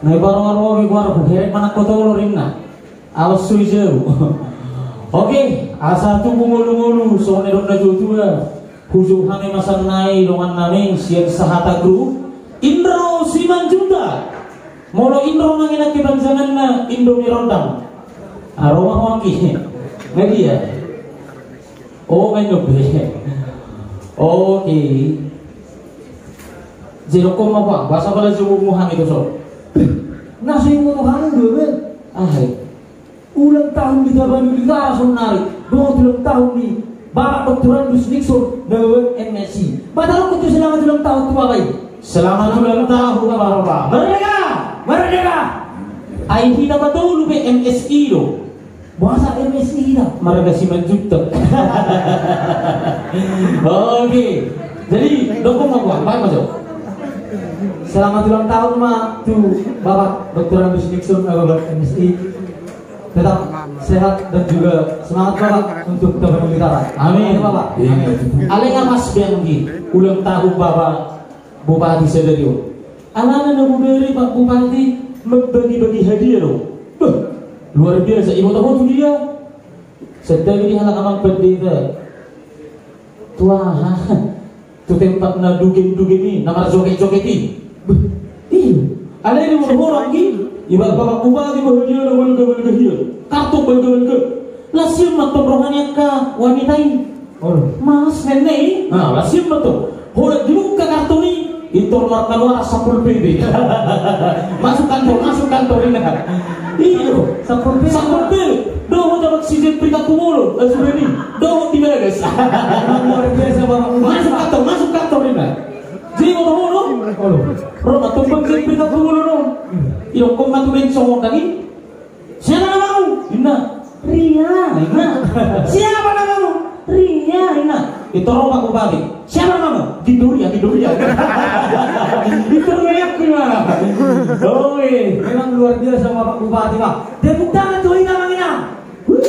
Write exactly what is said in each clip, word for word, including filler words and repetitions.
Nai baru-baru obi baru ku herek mana kota ulo rinna. Awas sui jauh. Oke, asa tubu ngolu-ngolu songon na dok na tua-tua. Hujou hami masannai dongan nami sian Sahata Group. Indro Simanjuntak. Molo Indro manginan kepanjanganna Indomie Rondang. Aroma wangi. Nggak dia. Oh, main dope. Oke. Jadi kau mau apa? Bahasa apa lagi mau hami tu so? Nasi mau tu hami dulu, Ben. Ah, hai. Ulang tahun di Tabanan Utara sonari. Dohot ulang tahun di Bapak Doktorandus Nixon, Bapak M S I. Batal aku tu selamat ulang tahun tu Bapak. Selamat ulang tahun Bapak. Merdeka! Merdeka! Ai hita patolu be M S I do. Bahasa M S I hita. Marga Simanjuntak. Oke. Jadi, dokon ma gua, baik masuk. Selamat ulang tahun ma tu Bapak Doktorandus Nixon, Bapak M S I. Tetap sehat dan juga semangat Bapak untuk Tabanan Utara. Amin. Amin, Bapak. Iya. Amin. Alai nga pas biang di ulang tahun Bapak Bupati sadari on. Alana na huberi Pak Bupati membagi-bagi hadiah do. Beh, luar biasa. Iboto ho tu dia. Sedang di halak amang pendeta. Tua. Tu tempat na dugem-dugem i, na marjoget-joget i. Beh, iyo. Alai di molo horong i, ibarat Bapak Bupati bahen dia na balga-balga hia. Kartu balga-balga. Lasian ma tong roha ni angka wanita i. Olo. Mas nenne i. Nah, lasian ma tong. Holan dibuka kartu i, intor markaluar sampul P B. Masuk kantor, masuk kantor, inna. Iyo. Sampul P B. Sampul P B. Dohot dapat si Jepri Tatumulun, eh, sudah ni. Dohot di Belagas. Luar biasa, Bapak. Masuk kantor, masuk kantor, inna. Jadi mau tahu, no? Olo. Ro, atau bang Jepri Tatumulun, no? Iyo, kau matu ben songon lagi. Siapa namamu? Inna. Ria, inna. Siapa namamu? Ria, inna. Itu roba ku babi. Siapa namamu? Gindoria, Gindoria. Itu royakku, inna. Oi. Memang luar biasa Bapak Bupati, Pak. Tepuk tangan tu hita, Mang Inang. Wuh.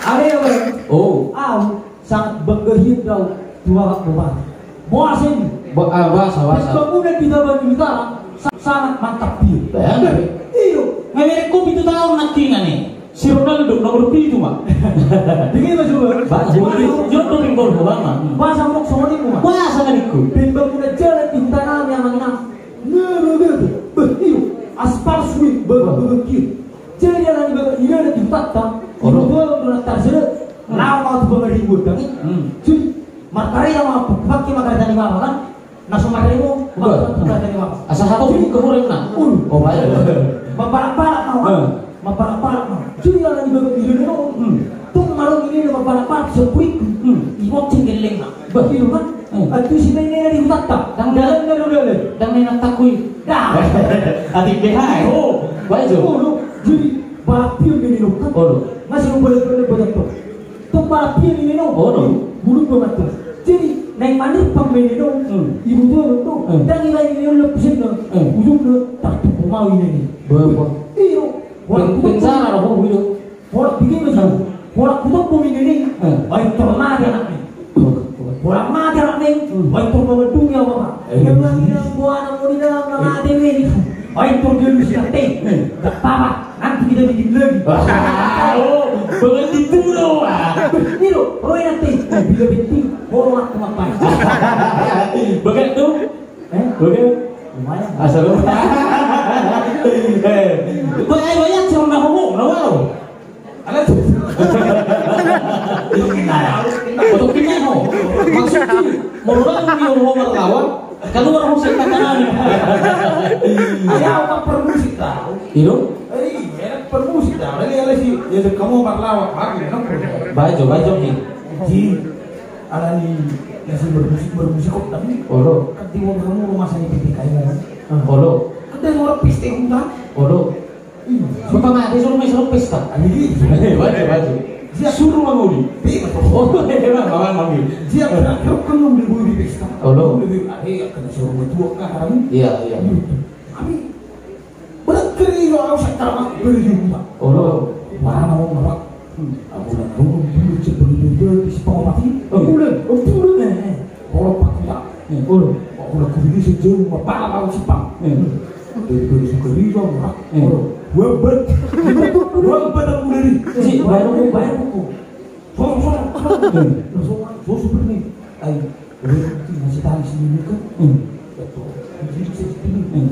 Ale ya, Bang. Oh. Au. Sangat bangga hian do au tu Bapak Bupati. Boasa i? Ba-, ah, boasa, boasa. Pembangunan di Tabanan Utara sa-, sangat mantap hian. Baik. Iyo. Ngemerek kopi tu taon nangkiningan i. Si Ronaldo nomor pitu ma. Dengke ma coba. Ba-, boasa, boasa, boasa, boasa, boasa, boasa. Boasa mok songon i ma. Boasa ngadikku. Pembangunan jalan di huta nami, Amang Inang. Nah, nah, nah, nah. Bah, iyo. Aspal suit, bah, bah, bah, bah, bah. Jadi alani bagak ni na di hutanta, olo. Di hutanta na tarsada, hmm. Laho ma tu pangaribuan tadi. Hmm. Jadi, markareta ma, pakai ma kareta ni mama kan? Na so marremo, bah. Pakai kareta ni mama. Asa hatop jadi, buka hureng na. Olo. Oh, baik. Mambalak-balak ma, kan? Hmm. Mambalak-balak ma. Jadi alani bagak ni na, hmm. Tung marung ini na mambalak-balak, sepuriku. Hmm. Ibonceng gellengna. Bah, iyo kan? Hmm. Antusi ma i na di hutanta. Dang dalan na do dalan. Dang na inang takui. Dah. Atik B H, eh. Oh. Baik, Jo. Oh, lo. Jadi, balak pion ma i na, kan? Oh, lo. Masih lo balak-balak badan to. Tong balak pion ma i na. Oh, lo. Bulung do mantong. Jadi, naeng manirpang ma i na. Hmm. Ibu tuh, tuh. Hmm. Dang i ma i na, lo pusing, no. Hmm. Ujung, no. Tak tuh, mau i na i. Bah, bah. Iyo. Pen-, penjara, oh, iyo. Holan, dengke ma jo. Holan hutombo ma i na i. Eh. Ai tor mate anakna i. Holan mate anakna i. Hmm. Ai tor mangandungi au, Bapak. Eh. Ia bilang, bilang, buana mau di dalam, na mate ma i. Ai tor dia lu siap, eh. Eh. Nggak apa-apa, nanti kita bikin lagi. Oh, bukan gitu loh, Pak. Ini loh, roy nanti. Bila penting, holan aku ngapain? Bukan tuh. Eh? Oke. Lumayan. Asal lu. Eh, gua, eh, gua ya, cuma nggak ngomong, nggak mau. Ada tuh. Untuk kita ya, untuk kita, no. Maksudnya, mau orang di rumah wartawan, kalau orang musik tak kenal. Ya, apa permusik tahu? Itu? Eh, iya, permusik tahu. Ini ada sih, ya, kamu wartawan, Pak, ya, kan? Baik, Jo, baik, Jo, nih. Ji. Alani na so bermusik, bermusik kok tadi. Olo. Kan di rumah kamu rumah saya P P K M kan? Ah. Olo. Kan dari orang pesta hutan. Olo. Iya. Bapak mati suruh main suruh pesta. Ah, iya. Eh, baca, baca. Dia suruh manguli. Iya, betul. Oh, iya, Bang, Bang, Bang. Dia kira-kira kan mau beli di pesta. Olo. Beli, ah, iya, kan suruh mertua kan. Iya, iya. Iya. Tapi Berarti lo au satarak beli di rumah. Olo. Mana mau ngerak? Hmm. Aku udah nunggu dulu sebelum itu di Sipang mati. Oh. Bulan, oh, bulan, eh, eh. Kalau Pak Kuta. Hmm. Olo. Aku udah kudu di sejauh rumah, pala au Sipang. Hmm. Dari pada suka riba, murah. Eh. Murah. Wabbat. Wabbat aku dari. Si, baru ku, baru ku. Soro, soro, soro. Eh. Soro, soro, soro, ni. Ai, gue nanti masih tangis di muka. Hmm. Betul. Jadi, saya pilih. Hmm.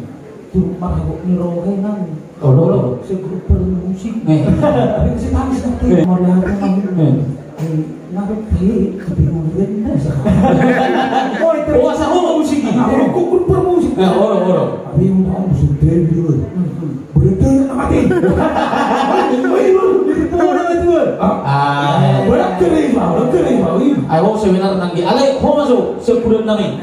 Turut marhabot ni rohe nang. Oh, lo, lo. Saya grup permusik. Eh. Tapi masih tangis nanti. Eh. Mau lihat apa, Bang? Eh. Eh, kenapa, Pi? Tapi mau lihat, enggak usah. Oh, itu. Oh, asal lo musik. Nah, lo kok grup permusik? Eh, olo, olo. Tapi mau tahu musik dari dulu. Hmm, hmm. Berhenti, mati. Wih, wih, wih, wih, wih, wih. Ah. Ah. Berat kering, Bang, berat kering, Bang. Ai, ho seminar nanggi. Ale, ho ma jo, sepudan nami.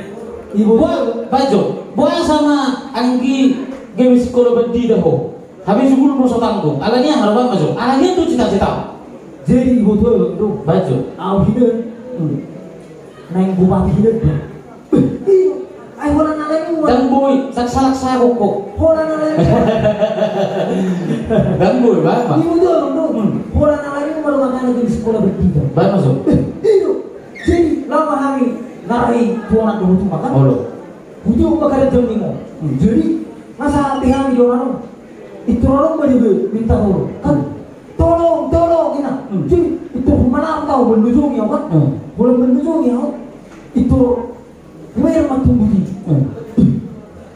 Ibu. Boa, baen jo. Boasa ma anggi gabe sikola bandita ho? Habis sukul mo so tanggung. Alani aha, baen ma jo. Alani aha tu cita-cita. Jadi ibu tu, Bang, tu. Baen jo. Au hinan. Hmm. Naeng bupati hinan, Bang. Iyo, ai holan alani ma. Dang boi, sak salak sago ko. Holan alani ma. Dang boi, ba, ba. Iyo, betul, betul. Hmm. Holan alani ma, molo makana jadi sikola bandita. Baen ma jo. Eh, iyo. Jadi, laho ma hami, narai tuanak dohot tuamak, kan? Olo. Huti umma kada jam lima. Hmm. Jadi, masa hati hami di orang. Itu orang ma dia minta tolong, kan? Tolong, tolong, ina. Hmm. Jadi, itu mana aku tahu, bandujung ya, kan? Hmm. Holan bandujung ya, kan? Itu Huida ma tubu di. Hmm.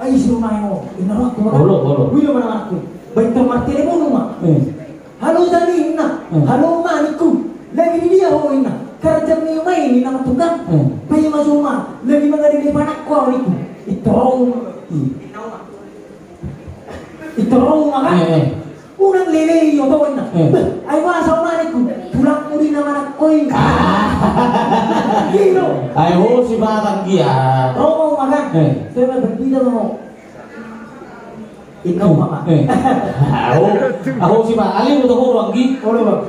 Ai, si Ruma, inna rohangku ma. Olo, olo. Huida ma inna rohangku. Baen tor martelepon ma. Hmm. Halo, Jani, inna. Hmm. Halo, Ma, ningku. Lagi di dia ho, inna. Karajam ni Uma i, inna ma tukan. Hmm. Baen ma jo, Uma. Lagi mangadili panakku au, ningku. Itu. Hmm. Itu ro ma kan? Eh, eh. Unang lelei oto, inna. Eh. Beh, ai boasa, Uma, ningku. Tulangmu do, inna, manakoi. Ah. Gitu. Ai ho si Batang dia. Ro ma, Uma, kan? Eh. Saya mah berpindah mau. Inna, Uma, kan? Eh. Aho, aho si Ba-, ale, boto ho ro, anggi. Olo, Bang.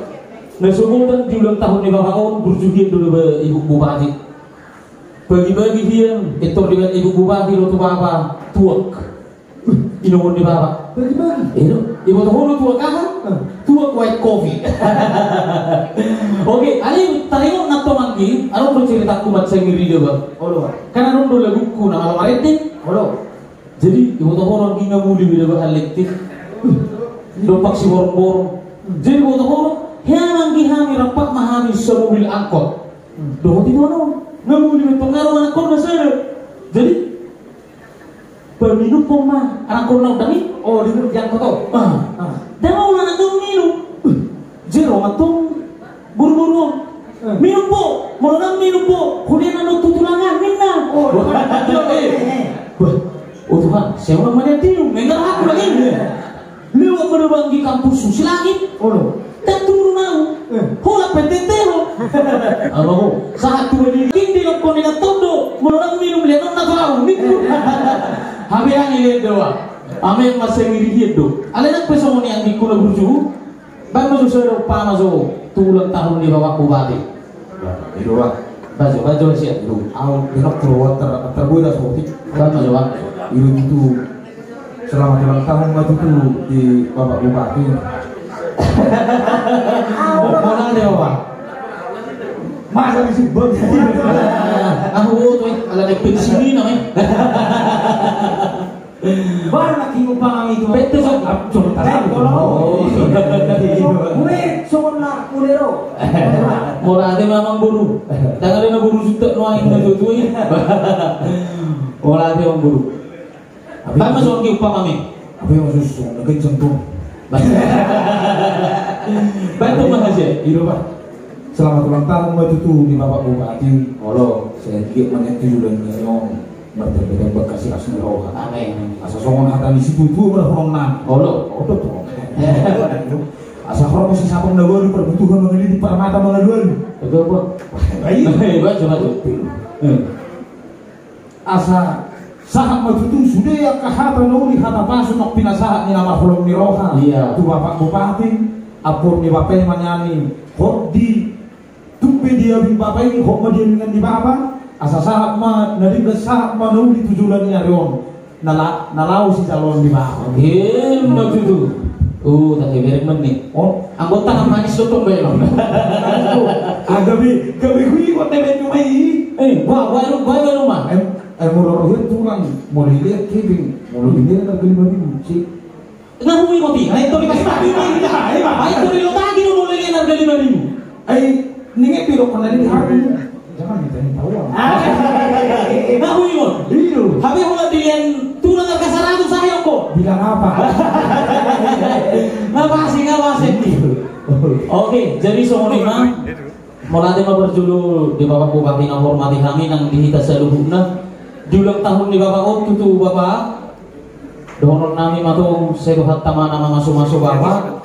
Na sogot di ulang tahun ni bapak on, burju hian do, Ibu Bupati. Bagi-bagi hian, pintor dibaen Ibu Bupati do tu bapak tuak. Inomon ni bapak. Bagi-bagi. Ino, iboto ho do tuak aha? Eh. Tuak white coffee. Oke, ale, taringot na tong, anggi, adong do ceritaku mansai ngeri do, Bang. Olo. Kan adong do lagungku na Malo Marende. Olo. Jadi, iboto ho do, anggi, nga muli be do bahalekti. Dompak siborong-borong. Jadi, iboto ho do, hea, anggi, hami rap ma hami samobil angkot. Dohot ituan on. Nga muli be tong, nga ro ma angkot na sada. Jadi, paminum po ma angkot na on, dang i? Oh, di, di angkot on? Ah. Ah. Dang olo na tong minum. Jero ma tong boru-boru on. Eh. Minum po, molo dang minum po, hulean annon tu tulangan, ninna. Oh, eh, eh. Bah, oh Tuhan, saya orang mana tium, mengar aku lagi. Eh. Lewat ma do, anggi, kampus susi langit. Olo. Dang turun au. Eh. Holan P T T ho. Aba ho, sahat tu bali. Tinggi lo koni na tong do, molo dang minum lean annon na tu au, ningku. Hape anggi, lean do, ah. Ame mansai ngeri hian do. Ale, nang pe songon i, anggingku na burju. Baen ma jo sada umpama jo tu ulang tahun ni Bapak Bupati. Ya, i do, Bang. Baen jo, baen jo sian. Ahu, denok tu ruang ter-, terbuat dah seperti. Baen ma jo, Bang. I do tutu, selamat ulang tahun ma tutu di Bapak Bupati. Mana dia, Bang? Masa di sini, Bang? Ahu, tuh, ala naik pensiun ini namanya. Baru lagi ngumpang itu. Betul, Bang. Ah, cuma tak tahu. Oh, iya. Gue songon na ulero. Molo ate ma amangboru. Tangan na boru juta nuaeng na tutu i. Molo ate amangboru. Baen ma jo, anggi, umpama, ame. Apa yang maksud songon na kenceng tuh? Baen tu ma haja. I do, Bang. Selamat ulang tahun ma tutu di Bapak Bupati. Olo. Saya giat ma nian tu joloan ni ari on. Martamba-tamba kasih, las ni roha. Amin. Asa songon hata ni situatua ma dohonon na. Olo. Oto to. Asa ro muse sapang na baru, parbutuhan mangalili, parmata mangalualu. Betul, Bang. Baik. Baik, baik, baik. Hmm. Asa sahat ma tutu sude angka hata na uli, hata pasu na pinasahat ni na marholong ni roha. Iya. Tu Bapak Bupati, ampur ni bapa i ma nian i, hot di Tung pe diabing bapa i, hot ma diabingan ni bapa, asa sahat ma na denggan, sahat ma na uli tu joloan ni ari on. Na la-, na laho sijaloon ni bapa. Ima tutu. Oh, tapi bereng meni. Oh. Anggo tangan manis do tong baen on. Gabe, gabe hui ko tebe cuma i. Eh, buah, buah, buah, buah, buah. Em, Molo rohe tulang, molo dilehon hepeng, molo dilehon harga lima ribu, si. Nga huingot i, ai tori pas mati ma ita, ai ma, ai tori lo tagi do molo dilehon harga lima ribu. Ai ninge piro kona di hati. Jangan minta minta uang. Nga huingot. Iyo. Hape holan dilehon tulang harga saratus, ahi ongko. Bilang apa? Nga pasti, nga pasti. Oke, jadi songon i ma. Mauliate ma parjolo di Bapak Bupati na hormati hami nang di hita saluhutna. Di ulang tahun ni Bapak on tutu Bapak, dohonon nami ma tu sai Tuhanta ma na mamasumasu Bapak.